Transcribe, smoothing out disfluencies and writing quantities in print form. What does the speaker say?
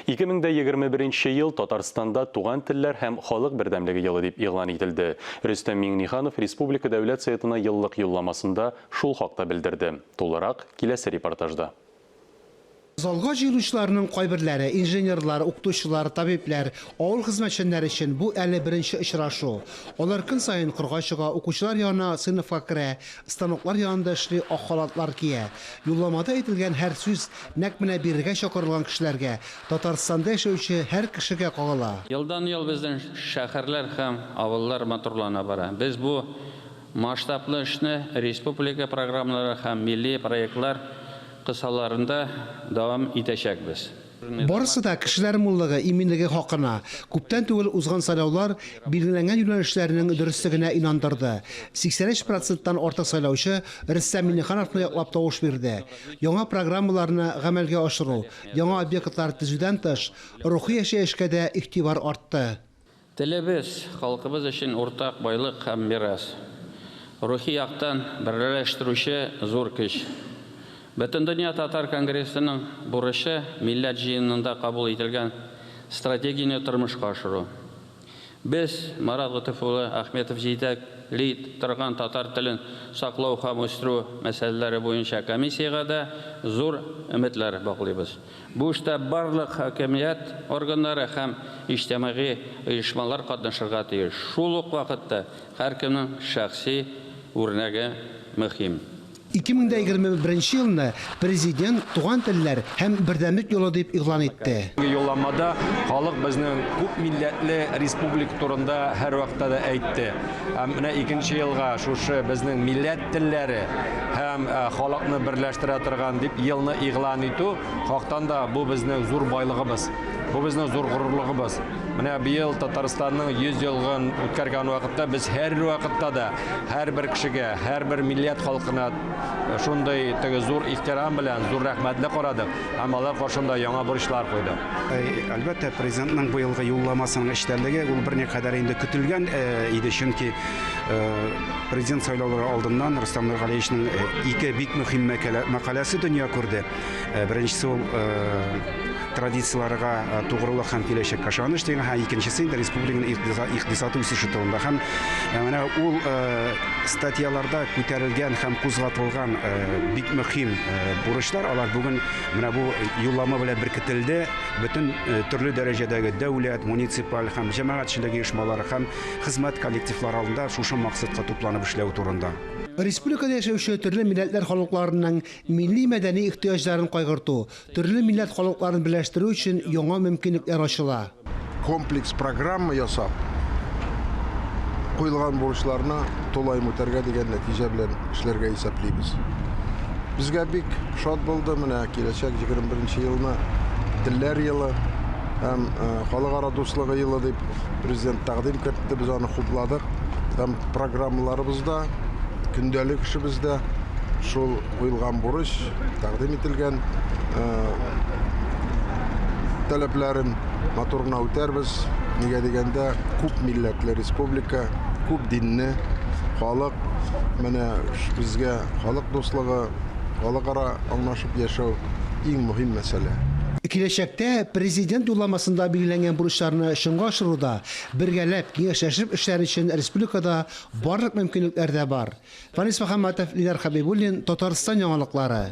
2021 нче ел Татарстанда Туган телләр һәм халык бердәмлеге елы дип игълан ителде. Рөстәм Миңнеханов республика Дәүләт Советына еллык юлламасында шул хакта белдерде. Тулырак, киләсе репортажда. Залга җыелучыларның кайберләре, инженерлар, укытучылар, табибләр, авыл хезмәтчәннәре өчен бу әле беренче очрашу. Алар көн саен кырга чыга, укучылар янына сыйныфка керә, станоклар янында эшли, ак халатлар кия. Юлламада әйтелгән һәр сүз нәкъ менә бирегә чакырылган кешеләргә, Татарстанда яшәүче һәр кешегә кагыла. Елдан-ел безнең шәһәрләр һәм авыллар матурлана бара. Без бу масштаблы эшне республика программалары һәм милли проектлар кысаларында дәвам итәчәкбез. Барысы да кешеләр муллыгы, иминлеге хакына. Күптән түгел узган сайлаулар билгеләнгән юнәлешләрнең дөреслегенә инандырды. 83 проценттан артык сайлаучы Рөстәм Миңнехановны яклап тавыш бирде. Яңа программаларны гамәлгә ашыру, яңа объектлар төзүдән тыш, рухи яшәешкә дә игътибар артты. Телебез, халкыбыз өчен уртак байлык һәм мирас, рухи яктан берләштерүче зур көч. Бөтендөнья татар конгрессының бурычы, Милләт җыенында кабул ителгән стратегияне тормышка ашыру. Без, Марат Готыф улы Ахметов җитәкли торган татар телен саклау һәм үстерү мәсьәләләре буенча комиссиягә дә зур өметләр баглыйбыз. Бу эштә барлык хакимият органнары һәм иҗтимагый оешмалар катнашырга тиеш. Шул ук вакытта һәркемнең шәхси үрнәге мөһим. 2021 елны Президент Туган телләр һәм бердәмлек елы дип игълан итте. Бүгенге юлламада халык безнең күп милләтле республика турында һәрвакытта да әйтте. Һәм менә икенче елга шушы безнең милләт телләре һәм халыкны берләштерә торган дип елны игълан итү, хактан да бу безнең зур байлыгыбыз, бу безнең зур горурлыгыбыз. Менә быел Татарстанның 100 елгын үткәргән вакытта без һәрвакытта да һәрбер кешегә, һәрбер милләт халкына шундый теге зур ихтирам белән, зур рәхмәтле карадык һәм алар каршында яңа бурычлар куйдык. Әлбәттә, Президентның быелгы юлламасының эчтәлеге ул берникадәр инде көтелгән иде, чөнки Президент сайлаулары алдыннан Рөстәм Нургалиевичның ике бик мөһим мәкаләсе дөнья күрде. Беренчесе ул традицияләргә тугрылык һәм киләчәккә ышаныч дигән, һәм икенчесе инде республиканың икътисады үсеше турында. Һәм менә ул статьяларда күтәрелгән һәм кузгатылган бик мөһим бурычлар, алар бүген менә бу юллама белән беркетелде. Бөтен төрле дәрәҗәдәге дәүләт, муниципаль һәм җәмәгатьчелек оешмалары һәм хезмәт коллективлары алдында шушы максатка тупланып эшләү турында. Республикада яшәүче төрле милләтләр халыкларының милли-мәдәни ихтыяҗларын кайгырту, төрле милләт халыкларын берләштерү өчен яңа мөмкинлекләр ачыла. Комплекс программа ясап, куелган бурычларны тулаем үтәргә дигән нәтиҗә белән эшләргә исәплибез. Безгә бик шат булды, менә киләчәк 21 нче елны Телләр елы һәм Халыкара дуслыгы елы дип Президент тәкъдим кертте, без аны хупладык һәм программаларыбызда, көндәлек эшебездә шул куелган бурыч, тәкъдим ителгән таләпләрен матур гына үтәрбез. Нигә дигәндә, күп милләтле республика, күп динне халык, менә безгә халык дуслыгы, халыкара аңлашып яшәү иң мөһим мәсьәлә. Киләчәктә Президент Юлламасында билгеләнгән бурычларны чынга ашыруда бергәләп, киңәшләшеп эшләр өчен республикада барлык мөмкинлекләр дә бар. Фанис Мөхәммәтов, Линар Хәбибуллин, Татарстан яңалыклары.